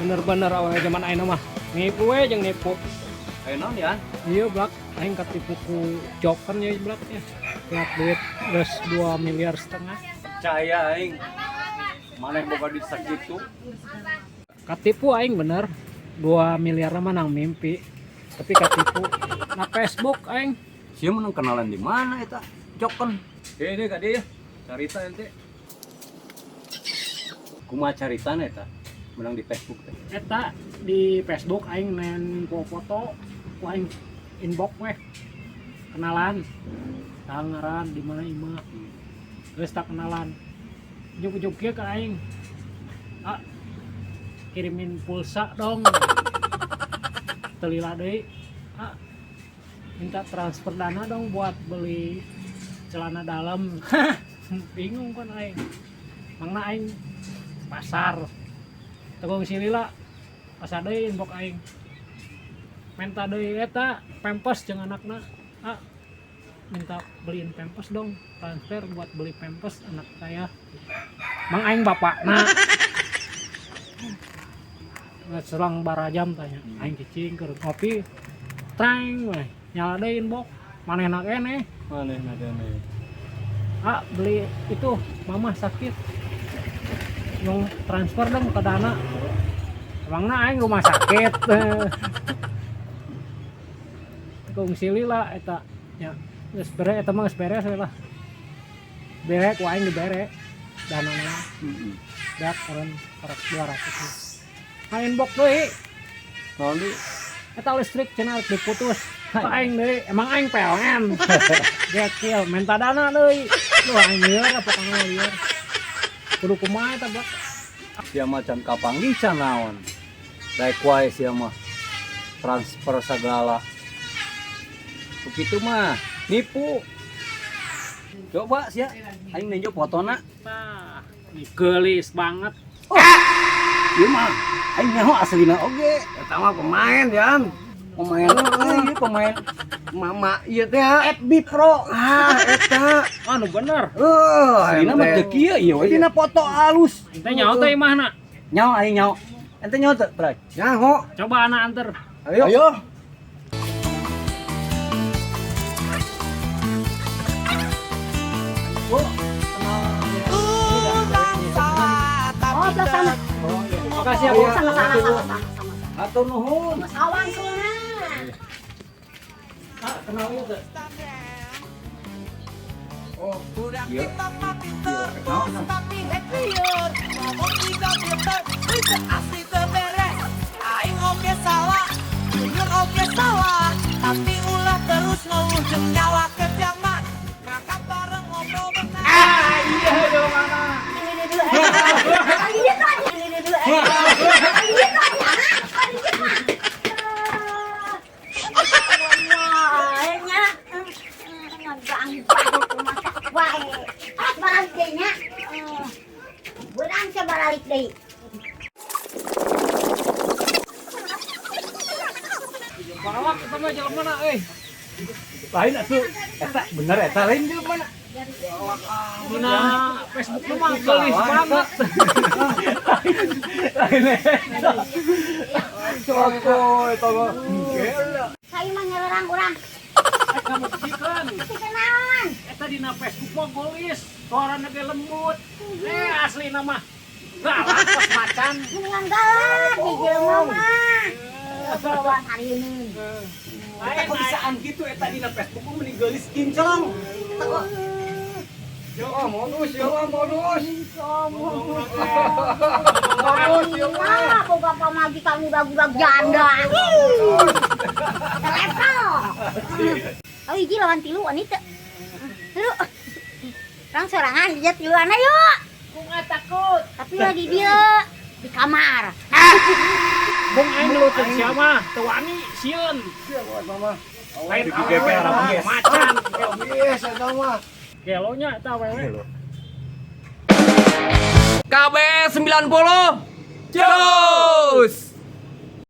Bener-bener awewe zaman ayeuna mah. Nipu we jeung nipu. Ayo naon ya? Iya, Blak, aing katipu ku joker ya, Blak ya. Lihat duit geus 2,5 miliar. Percaya aing. Maneh boga duit sakitu. Katipu aing bener. 2 miliar mah nang mimpi. Tapi katipu. Na Facebook aing. Sia menang kenalan di mana eta? Joken. Eh, deh kade ya. Carita ente. Kumaha caritana eta? Menang di Facebook teh. Eta di Facebook aing nen foto, ku aing inbox weh. Kenalan. Tah ngaran di mana imah. Geus tak kenalan. Ujug-ujug kieu ka aing. Ah, kirimin pulsa dong. Teu lila deui. Ah, minta transfer dana dong buat beli celana dalam. Bingung kan aing. Mangna aing pasar. Tekung si lila asa deui inbox aing. Minta deui eta pempes jeung anakna. Ah, minta beliin pempes dong, transfer buat beli pempes anak saya. Mang aing bapakna. Nggak selang barajam tanya, aing cicing keur ngopi. Treng weh, nyala deui inbox. Manehna keneh. Manehna keneh. Ah, beli itu mama sakit. Yang transfer dong ke dana. Emangna aing rumah sakit. Kung lila eta nya geus bere eta mah geus beres we lah. Bere ku aing dibere danana. Heeh. Beak eureun karek 200. Nah, inbox deui. Naon deui? Eta listrik cenah diputus. Ka aing deui, emang aing PLN. Gekil minta dana deui. Duh aing lieur pokona lieur. Kudu kumaha eta, Blak? Sia mah can kapanggih can naon. Daek wae sia mah. Transfer segala. Begitu mah nipu. Coba sia aing ninjo fotona. Tah, ini geulis banget. Ieu mah aing nyaho aslina oge. Eta mah pemain, Yan. Pemain euy, pemain Mama ieu teh ha. FB Pro. Ah, eta. Anu bener. Heuh, Aslina mah teu kieu ieu we dina foto alus. Ente nyaho teh imahna. Nyaho aing nyaho. Ente nyaho teu, Bray? Nyaho. Coba anak anter. Ayo. Ayo. Oh, belah sana. Oh iya. Makasih ya, Bu. Sama sama sama sama sama. Hatur nuhun. Awan sulna. Ah, kenal ieu teh. Oh, iya. Iya, naon? Ngomong tidak pinter, itu asli beres. Aing oge salah, Junior oge salah, tapi ulah terus ngeluh jeung nyawa ke zaman. Ngangkat bareng ngobrol benar. Ah, iya jelema. Ini dulu. Ini dulu. Ini dulu. Ini dulu. Ngaganggu wae. Ah, balik deui nya. Beurang sia balik deui. Balak eta mah jelema na euy. Lain atuh eta bener eta lain jelema na. Dina Facebook nu mah geulis banget. Lain eta. Coko eta mah. Gila. Saya mah nyerang urang. Eh, kabuktikeun. Teu kenalan. Eta dina Facebook mah geulis, suarana ge lembut. Eh, aslina mah galak pas macan. Mendingan galak di jelema mah. Lawan hari ini. Eta kok bisaan gitu eta dina Facebook mah mending geulis kinclong. Eta kok. Yo, modus, yo, modus. Modus ieu mah. Boga pamajikan muda-muda janda. Level. Oh, hiji lawan tilu ani teu. Tilu. Urang sorangan dia tiluan ayo. Ku nggak takut. Tapi lah di dia di kamar. Bung aing ngelutin siapa? Teu wani sieun. Mama. Lain Bikin geger, awewe, macan. Yes, eta mah. Gelonya eta awewe. KB 90 Cus.